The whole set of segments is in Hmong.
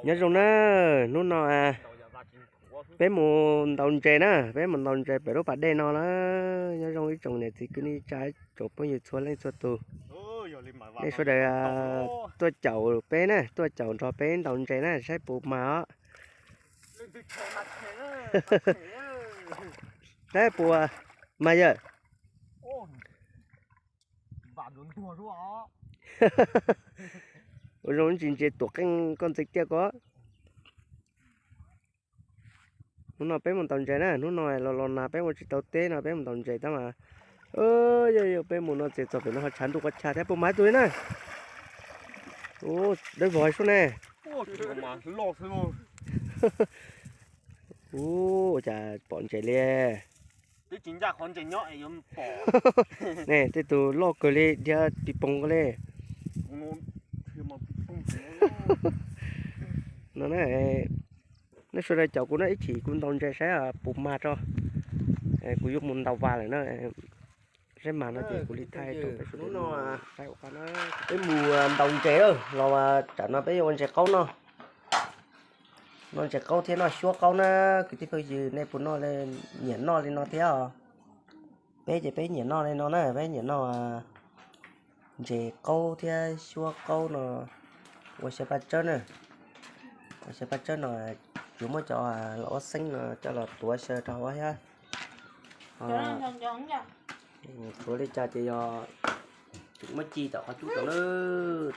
Nyob zoo na, hnub no peb mus ntaus ntses na, peb mus ntaus ntses pem lub pas dej no na. Nyob zoo ib tsoom niam txiv kwv tij neej tsa, tsoom phooj ywg txhua leej txhua tus, nej sawv daws tuaj caum peb na, tuaj caum nrog peb ntaus ntses na, saib puas mag os. Saib puas mag yawg. Ua zoo ntsis ntses tuam qeej koj ntxeev tiaj ko. Hnub no peb mus ntaus ntses na, hnub no los los nag peb ua tsis tau teb no peb mus ntaus ntses tab mas, yog yog peb mus no ces txog pem no ho tshav ntuj qhov chaw thiab puas mag tus li na. Dawb vog sub ne. Ua cas pom ntses li. Ne tej tus loj kawg li dhia pis poos ko li. No na, nej sawv daws caum kuv na, ib chim kuv ntaus ntses saib puas mag tso. Kuv yuav mus ntaus vas lawm na. Saib mag no ces kuv li thaij rau peb sawv daws saib ua qab na. Peb mus ntaus ntses los tsam no peb yuav ua ntses qaub noj. Noj ntses qaub thiab noj xyuab qaub na, kwv tij phooj ywg nej puas noj, nyiam noj li no thiab os? Peb ces peb nyiam noj li no na, peb nyiam noj ntses qaub thiab xyuab qaub no ua xyaw paj tsawb na. Ua xyaw paj tsawb no yuav muab cov laus ob xeeb no coj los tuav xyaw rau hauv thiab. Tuav li cas ces yog tseem muab ci tom qhov cub rau na,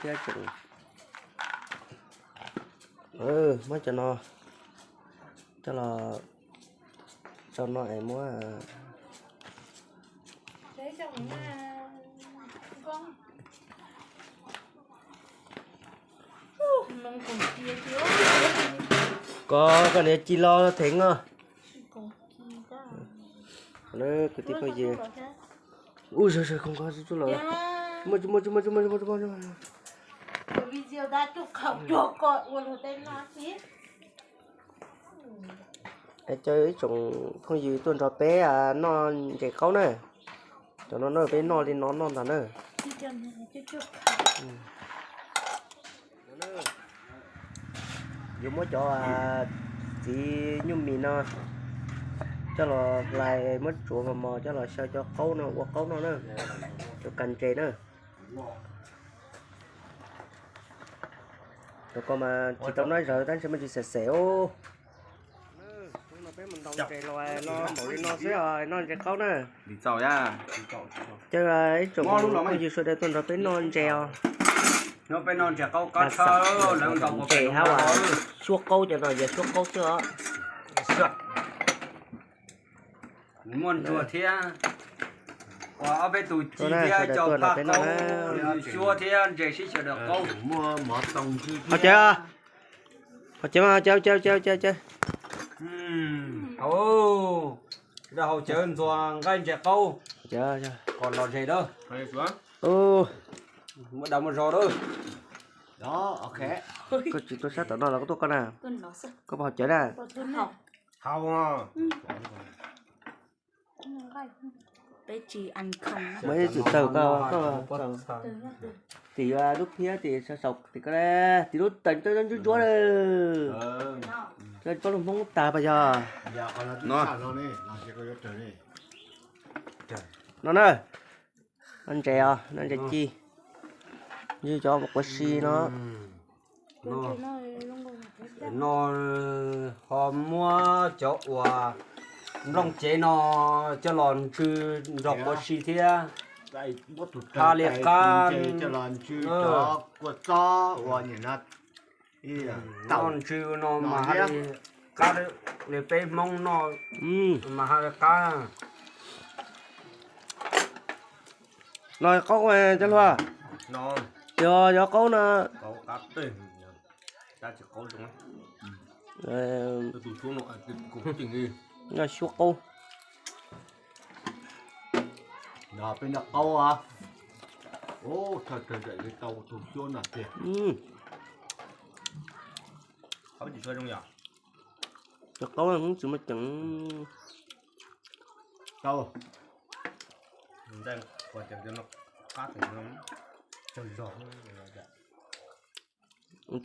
thiab tseem muab cov no coj los tso no es muab Koj, koj niam ci los theev os. Kwv tij phooj ywg, ub, sawv sawv khoom ko tsuj los, muaj tsis muaj tsis muaj tsis muaj tsis muaj. Cov ib tsoom phooj ywg tuaj nrog peb noj ntses qaub na. Cov no na peb noj li no noj ntag na. Yuav muab cov txiv nyuj mis no coj los hlais, muab tsuav mos mos coj los xyaw cov qaub no ua qaub noj na, cov kas ntses na. Cov ko mas tsis tau noj zawv tab sis mas tsis xem xem os. Peb mus ntaus ntses los no npaum li no xwb os, noj ntses qaub na. Caw ib tsoom phooj ywg sawv daws tuaj nrog peb noj ntses os. Peb noj ntses qaub, ntses hab as, xyuab qaub, cov no yog xyuab qaub xwb os. Muaj ntsuag thiab, ob peb tus ci thiab cov paj qaub, xyuab thiab ntses sib xyaw daws qaub. Ho cawv, ho cawv, ho cawv, cawv, cawv, cawv. Rau hauv cawv ntxuag nqaij ntses qaub kom los zes lawm. Muaj dag muaj zog lawm. Koj tsis tuaj sab tom no los koj tuaj koj na. Koj puas haus cawv na? Haus. Muaj ib txwm tawg koj, tim lub phiab tim saum tim ko, tim lub tawm ntsuab ntsuab lawm. Koj tsis paub lub Hmoob tag pas yog? No na, no ntses os, no ntses ci, yog cov quav si no. No ho muab cov uas nplooj cev no coj los ntsw nrog quav si thiab. Ha li qab, kua txob uas ntsw no mas ha li qab li peb Hmoob noj mas ha li qab. No qaub cov hluas, yog yog qaub no. Noj xyuab qaub. Peb noj qaub, tau tus xyuab no tiag. Cov qaub tsis muaj ceem.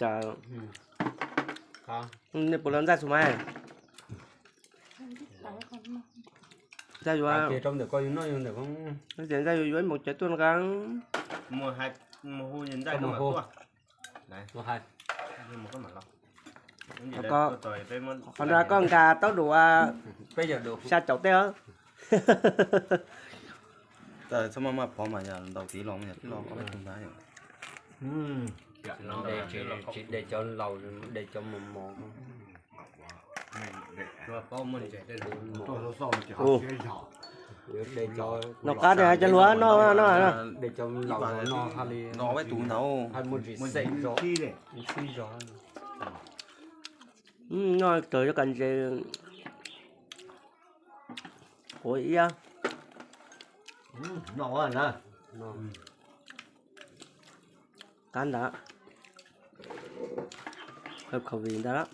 Cas Nej puas los ntxaj xus mas? Ntxaj yuav, rau ntawm koj yuav noj yog ntawm, ntxaj yuav yuav ib moos cawv tuaj nqa. Qhov nrad koj nqa tau dua xya caum tej os. Txhob maj maj phov mas yog ntaus tiv los, yog tib los ob peb tug ntag. Tsis de cov laus, de cov mos mos. Noj qab tias hais cov hluas noj no, de cov laus no hais li, no peb tus ntag, hais muaj ntsis xeem zog, ntsis zog. Noj raws cov kas ntses quav iab. Qab ntawd, khov vim ntawd lawm.